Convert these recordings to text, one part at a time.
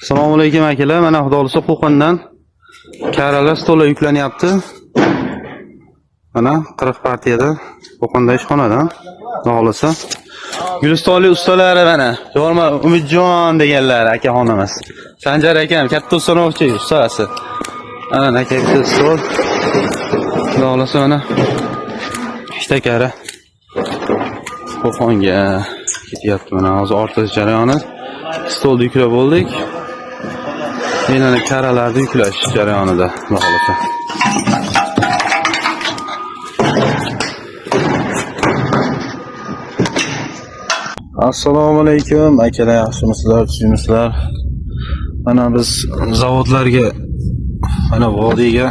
Assalomu alaykum akalar. Mana xudo xolasa Qo'qondan karalar stollar yuklanyapti. Mana 40 partiyada Qo'qonda ishxonadan xudo xolasa. Gulistonlik ustalari mana. Yorma Umidjon deganlar akaxonimiz. Sanjar akam katta ustanovchi ustasi. Ana aka bitta stol. Xudo xolasa mana ikkita kara Qo'qonga ketyapti mana hozir ortish jarayoni. Stolni yuklab bo'ldik. Endi ana karalarni yuklash jarayonida xudo xolasa. Assalomu alaykum akalar, yaxshimisizlar, tuzukmisizlar? Mana biz zavodlarga, mana vodiyga,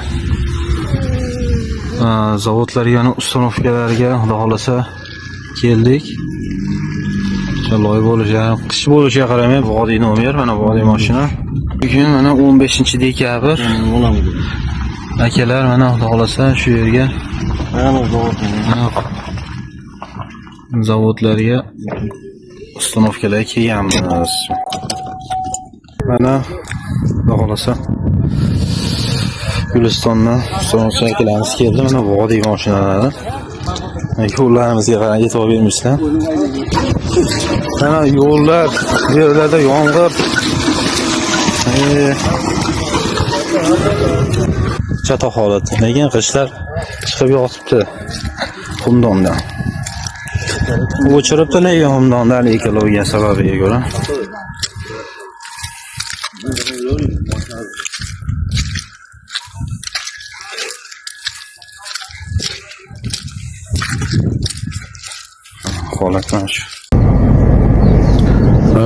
zavodlarga, yana установkalarga xudo xolasa keldik. Loy bo'lishi, ham qish bo'lishiga qaramay vodiy nomer, mana vodiy mashina. Bugun mana 15 dekabr. Akalar mana xudo xolasa shu yerga mana zavodlarga установkalarga kelganmiz. Mana xudo xolasa Gulistondan установка akalarimiz keldi. Mana vodiy mashinalari. Yo'llarimizga qarang, e'tibor bermaysizlar. Mana yo'llar, bu yerlarda yomg'ir. Chatoq holat. Lekin g'ishtlar chiqib yotibdi xumdondan. O'chiribdi lekin xumdondan ekologiya sababiga ko'ra. Holat mana shu.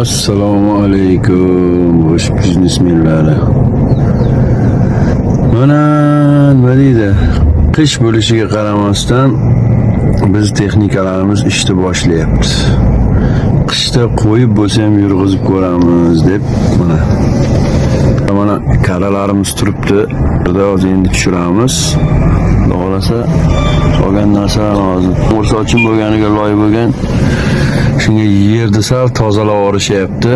Assalomu alaykum g'isht biznesmenlari. Mana nima deydi? Qish bo'lishiga qaramasdan biz texnikalarimiz ishni boshlayapti. Qishda qo'yib bo'lsa ham yurg'izib ko'ramiz deb mana mana karalarimiz turibdi. Burada hozir endi tushiramiz. Xudo xolasa qolgan narsalarni hozir sochim bo'lganiga loy bo'lgan. Shunga yerni sal tozalab yuborishyapti.